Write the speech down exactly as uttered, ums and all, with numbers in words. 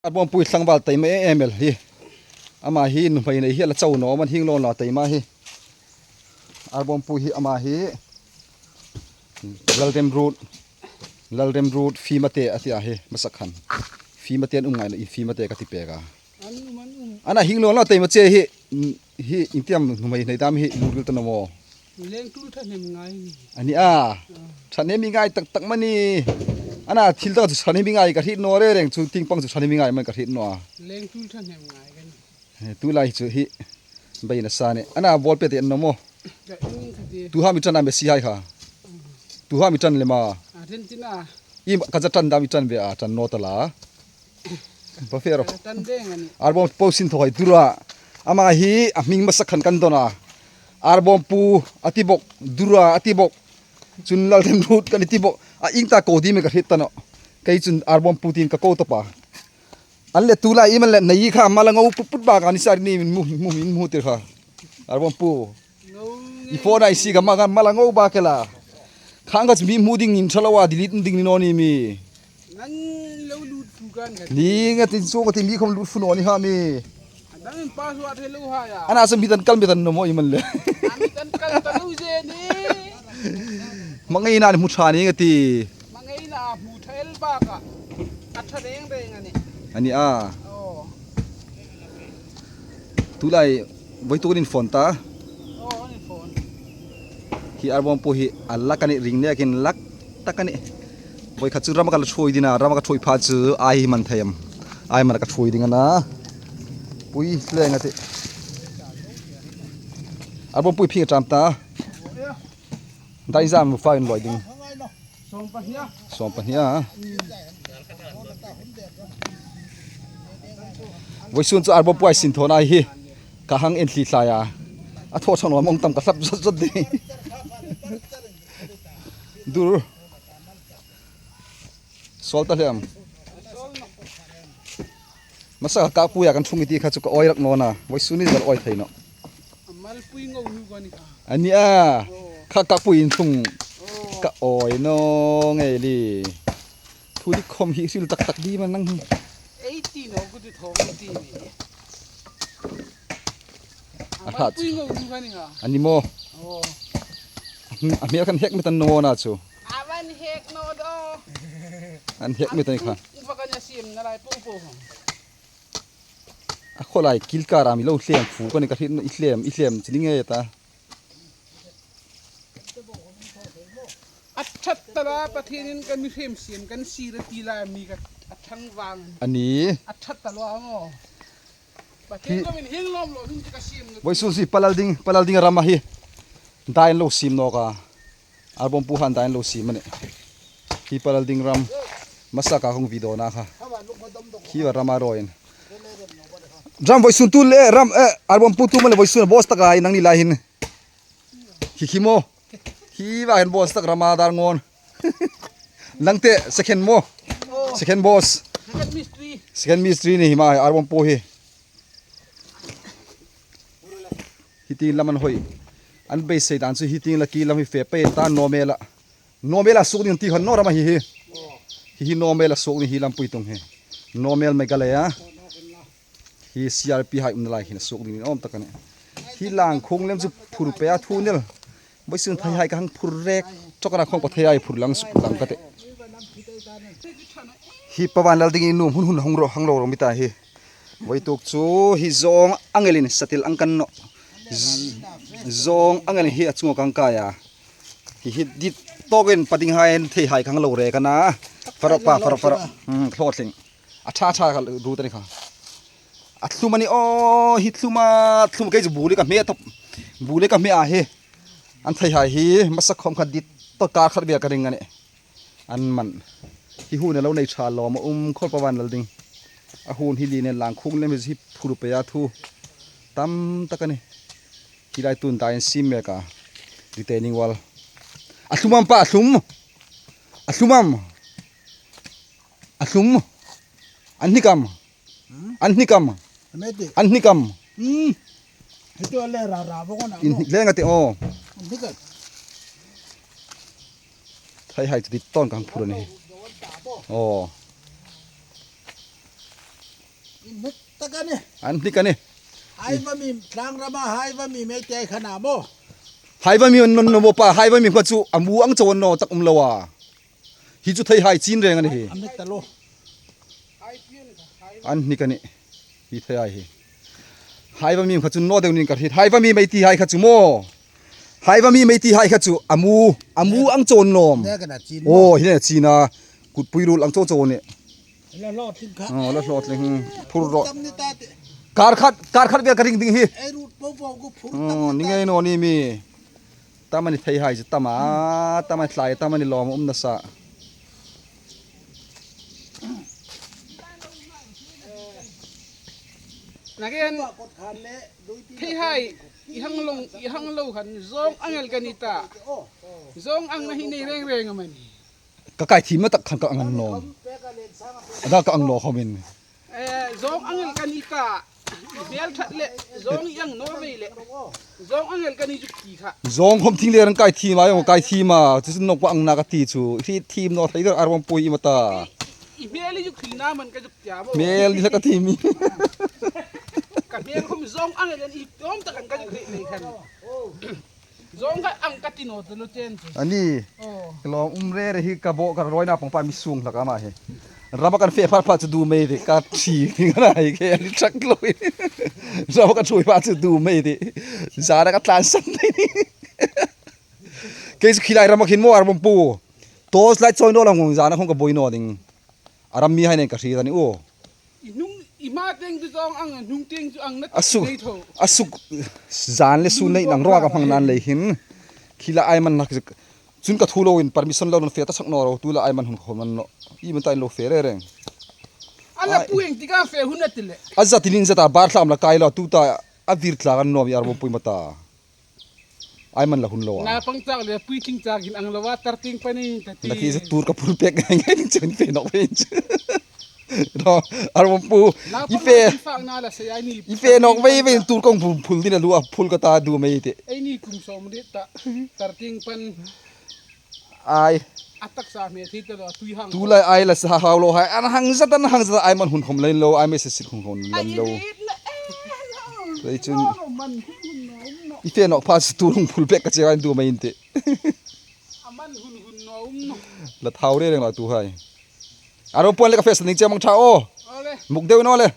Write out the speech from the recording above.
Arbawmpui tlangval taima e em el hi. Ama hi nuhmei nei hi a la chau naw, man hing lawn la taima hi. Arbawmpui hi ama hi Lalremruot, Lalremruot Fimate a ti a hi, hmasa khan. Fimate an um ngai naw, in Fimate ka ti pek a. An um, an um. Ana hing lawn la taima che hi, hi iengtin am nuhmei nei dam hi lungril ta naw maw? Leng tul ṭhahnem ngai ni. A ni a. Ah. Ṭhahnem i ngai tak tak mani. Ana thil tak chu ṭhahnem i ngai ka hriet naw reng reng chu, tieng pang chu ṭhahnem i ngai man ka hriet naw a. Leng tul ṭhahnem ngai ka ni. Eh, tulai chu hi beina sa ni. Ana ball pet an naw maw? Ka in ka ti. Tu ham i ṭan am be si hai kha. Tu ham i ṭan le ma. Argentina. I ka za ṭan dam i ṭan ve a, ṭan naw ta la. Ba fe ro. Ṭan deng a ni. Arbawmpu Sinthaw hai Dura. Ama hi a hming hmasa khan kan dawn a. Arbawmpu a ti bok, Dura a ti bok. Chun Lalremruot kan ti bok. A ieng ta ko ding am ka hriet ta naw. Kei chun Arbawmpu tiin ka ko tawp a. An le tulai i man le nei kha mala ngo put put bak a ni sari ni, min hmu, min hmu, min hmu tir kha. Arbawmpu. I phone a i si ka ma, ka mala ngo bak el a. Khang ka chu mi hmu ding in ṭha lo a, delete ding ni naw ni mi. Nang lo lut fu kan ka. Ni nga tin chu ka ti mi khom lut fu naw ni ha mi. Dang in password he lo ha ya. Ana sa mi tan kal mi tan naw maw i man le. A mi tan kal ta lo je ni. Hmangaina ni hmu ṭha ni nga ti. Hmangaina hmu ṭha el bak a. A ṭha reng reng a ni. A ni a. Oh. Tulai voi tukin phone ta. Oh, an phone. Hi Arbawmpu hi a lak a ni, ring nekin lak tak a ni. Voi khat chu rama ka la ṭhuoi ding a, rama ka ṭhuoi pha chu a hi man thei am. A hi man ka ṭhuoi ding a na. Pui leng a ti. Arbawmpu phing a ṭam ta. Dai zam fa in loi ding. Sawm pahni a. Sawm pahni a. Voisun chu Arbawmpu a sin thaw na hi. Ka hang en thli thlai a. A thaw chang lo mong tam ka hlap zot zot ding. Dur. Sawl ta hlem. Hmasa ka pui a kan thung i ti kha chu ka awi rak naw na. Voisun ni zal awi thei naw. A malpui ngo nu ka ni kha. A ni a. Oh. Kha ka pui in thung. Oh. Ka awi naw ngei li. Thu dik khom hi hril tak tak ding am a nang hi. Eighty naw, ku ti thawm eighty ni. A hrat. Malpui ngo nu ka ni kha. A ni maw? Oh. A hmel kan hek met a ni naw na chu. A van hek naw do. An hek met a ni kha. An tu, upa ka nia siem na lai pung pung. A khawlai kil kara mi lo hlem fu ka ni ka hriet naw, i hlem, i hlem chi ni ngei ta. A ṭhat ta la, Pathienin kan mi hrem siem kan sir a ti la mi ka a thang vang. A ni. A ṭhat ta lo ang aw. Pathien hi ka min hing lawm lo hin ka siem. Voisun si Pa Lalding, Pa Lalding ram a hi. Dai lo siem nawk a. Arbawmpu han dai lo siem a ni. Hi Pa Lalding ram. Hmasa ka hung video na kha. Hi va ram a rawi in. Ram voisun tu le ram, eh, Arbawmpu tu ma le voisun boss tak a nang ni lai hin. Hi hi maw. Hi va hin boss tak rama dar ngon. Nang te second maw. Oh. Second boss. Second mistri. Second mistri ni hi ma Arbawmpu hi. Hi tieng lam an hoi. An beisei dan chu hi tieng la ki lam hi fe pei ta normal a. Normal a suk ding ti khan normal hi hi. Hi hi normal a suk ding hi lampui tung hi. Normal Meghalaya. Hi C R P hai umna lai hin a suk ding ni awm tak a ni. Hi lang khung lem chu phur pei a thu nel. Voisun thei hai ka hang phur rek. Chok ana khong pa thei hai phur lang suk lang ka te. Hi Pa Vanlalding in nuom hun hun hang ro, hang lo ro mi ta hi. Voituk chu hi zawng ang elin satil ang kan naw. Z-, zawng ang elin hi a chunga kan kai a. Hi hi dit tawkin pa ding hai thei hai ka hang lo rek a na. Faro pa, faro, faro. Hmm, thlawtling. A ṭha ṭha ka ru ta ni kha. A thlum a ni aw, hi thlum a, thlum kei chu bu le ka hme tawp. Bu le ka hme a hi. An thei hai hi, hmasa khawm kha dit tawk kar khat bia ka ring a ni. An man. Hi hun a lo nei ṭha lawm a um khawp a Vanlalding. A hun hi li nen lang khung lem hi phur pei a thu. Tam tak a ni. Hi lai tun dai an siem mek a. Retaining wall. A thlum am pa, a thlum. A thlum am. A thlum. An hnik am. Hmm? An hnik am. Ameti. An hnik am. Hmm. Hitu ale ra ra bo kona. In hnik leng a ti aw. An hnik am. Thei hai chu dit tawk ka hang phur a ni. Aw. Inhnik tak a nih. An hnik a nih. Haiva mi, tlangrama Haiva mi mei te kha na maw. Haiva mi an nawn naw maw pa, Haiva mi kha chu a mu ang chau an naw tak um lo a. Hi chu theihai chin reng a nih hi. An hnik ta lo. An hnik a nih. Hi theihai hi. Haiva mi kha chu naw deu ning ka hriet. Haiva mi mei ti hai kha chu maw. Haiva mi mei ti hai kha chu a mu, a mu ang chau an naw. Ne ka na chin. Oh, hi ne chin a. Kut pui rul ang chau chau a nih. La hlawt tling kha. Oh, la hlawt tling, hmm. Phur ro. Tam ni ta te. Kar khat, kar khat vel ka ring ding hi. Ei rut po po ku phur tam ni ta. Oh, ni ngei naw ni mi. Tam a ni theihai chu tam a, tam a ni tlai, tam a ni lawm um nasa. Nagen. Theihai, i hang lo, i hang lo khan, zawng ang el ka ni ta. Zawng ang na hi nei reng reng am a ni. Ka kai thiem tak khan ka ang naw. A da ka ang naw khawmin. Eh, zawng ang el ka ni ta. I hmel that le, zawng i ang naw ve le. Zawng ang el ka ni zuk ti kha. Zawng khawm thing le rang kai thiem a, zawng kai thiem a. Chu chu nawk pa ang na ka ti chu. Hi thiem naw thei der arwam pui i ma ta. I hmel i zuk thil na man ka zuk tia maw. Hmel ni la ka thiem mi. Ka hmel khawm zawng ang el ka ni tawm tak khan ka zuk thei nei khan. Zawng kha ang ka ti naw ta lo chen chu. A ni. Oh. Ka lawm um re re hi ka bo ka rawina pang pa mi sung hlak ama hi. Rama kan fe phar phar chu du mei ve ka thi ni ka na hi ke a ni thak lo. Rama ka thui phar chu du mei ve. Zara ka tlan san ni. Kei chu khilai rama khin maw arwam pu. Torch light choi naw lang hung zana hung ka boi naw ding. Aram mi hai nen ka hriet a ni u. I hnung, i hma tieng chu zawng ang, hnung tieng chu ang na a suk, nei tho. A suk zan le sun nei nang ro ka hmang nan lei hin. Khila ai man nak chun ka thu lo in permission lo nan fe ta sak naw ro, tu la ai man hun khom nan lo. I man ta in lo fe re reng. Ala ai. Pu eng tika fe hun a ti le. A za tilin za ta bar thlam la kai lo, tu ta a vir tla kan nuom i arwam pui ma ta. Ai man la hun lo a. Na pang chak le pui ting chak in ang lo a tar ting pani ta ti. Na ki se tur ka phul pek ngai ngai ding chen fe nawk ve. Ro, arwam pu. Na i pang fe. Fak na la se ai ni. I fe nawk ve ve tur kong phul, phul ding a lu a phul ka ta du mei te. Ai ni kum som le ta. Tar ting pan. Ai. A taksa hme thei ta lo, tui hang. Tu lai ai la sa hau lo hai, an hang zat, an hang zat, ai man hun khom lein lo, ai mai se sil hun khom lein lo. Ai, ni na, eh, no. Rei chun. No, no, man hun hun no, um no. I fe nawk pha chu tu hung phul pek ka che ai du mai in te. A man hun hun no, um no. La thau re reng la tu hai. Arwam pu le ka fe sa ning che mang tha o. Ole. Muk deu no le.